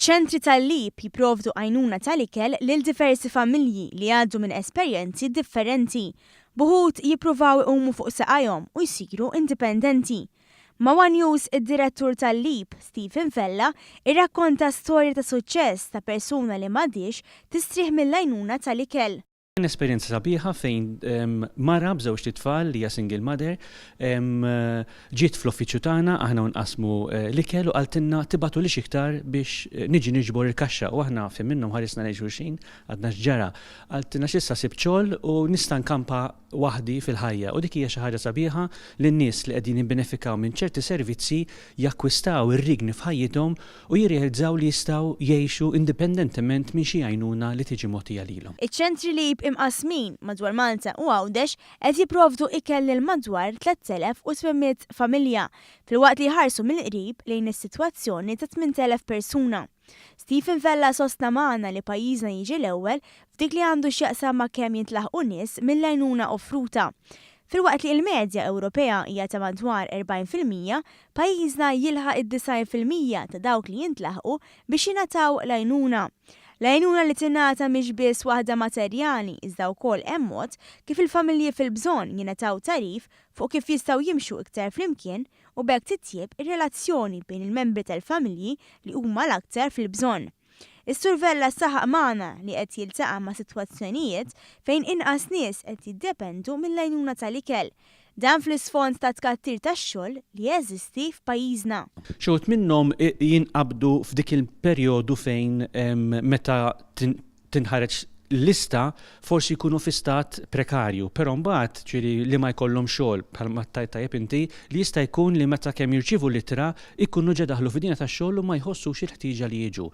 Iċ-ċentri tal-LEAP jipprovdu għajnuna tal-ikel lil diversi familji li jgħaddu minn esperjenzi differenti, b'uħud jippruvaw iqumu fuq saqajhom u jsiru indipendenti. Ma' one News id-Direttur tal-LEAP, Stephen Vella, irrakkonta storja ta' suċċess ta' persuna li m'għadhiex tistrieħ mill-għajnuna tal-ikel. Kien esperjenza sabiħa fejn mara b'żewġt itfal li hija single mother ġiet fl-uffiċċju tagħna aħna u nqassmu l-ikel u qaltilna tibgħatulix iktar biex niġi niġbor il-kaxxa u aħna f'ħin minnhom ħarisna lejn xulxin għadna x'ġara. Qaltilna x'issa sibt xogħol u nista' nkampa waħdi fil-ħajja u dik hija xi ħaġa sabiħa li n-nies li qegħdin jibbenefikaw minn ċerti servizzi jakkwistaw ir-rigni f'ħajjithom u jirrealizzaw li jistgħu jgħixu indipendentement minn xi għajnuna li tiġi mogħtija lilhom. Iċ-ċentri LEAP imqassmin madwar Malta u Għawdex qed jipprovdu ikel lil madwar 3,800 familja, filwaqt li jħarsu mill-qrib lejn is-sitwazzjoni ta' 8,000 persuna. Stephen Vella sostna magħna li pajjiżna jiġi l-ewwel f'dik li għandu x'jaqsam ma' kemm jintlaħqu nies mill-għajnuna offruta. Filwaqt li l-medja Ewropea hija ta' madwar 40%, pajjiżna jilħaq id-90% ta' dawk li jintlaħqu biex jingħataw l-għajnuna. L-għajnuna li tingħata mhix biss waħda materjali iżda wkoll hemm mod kif il-familji fil-bżonn jingħataw tagħrif fuq kif jistgħu jimxu iktar flimkien u b'hekk titjieb ir-relazzjoni bejn il-membri tal-familji li huma l-aktar fil-bżonn. Is-Sur Vella saħaq magħna li qed jiltaqa' ma' sitwazzjonijiet fejn inqas nies qed jiddependu mill-għajnuna tal-ikel. Dan fl-isfond ta' tkattir tax-xogħol li jeżisti f'pajjiżna. Xi wħud minnhom jinqabdu f'dik il-perjodu fejn meta tinħareġ lista forsi jkunu fi stat prekarju, però mbagħad, ġifieri li ma jkollhom xogħol, bħalma tgħid tajjeb inti, li jista' jkun li meta kemm jirċievu l-ittra jkunu ġa daħlu fid-dinja tax-xogħol u ma jħossux il-ħtieġa li jiġu.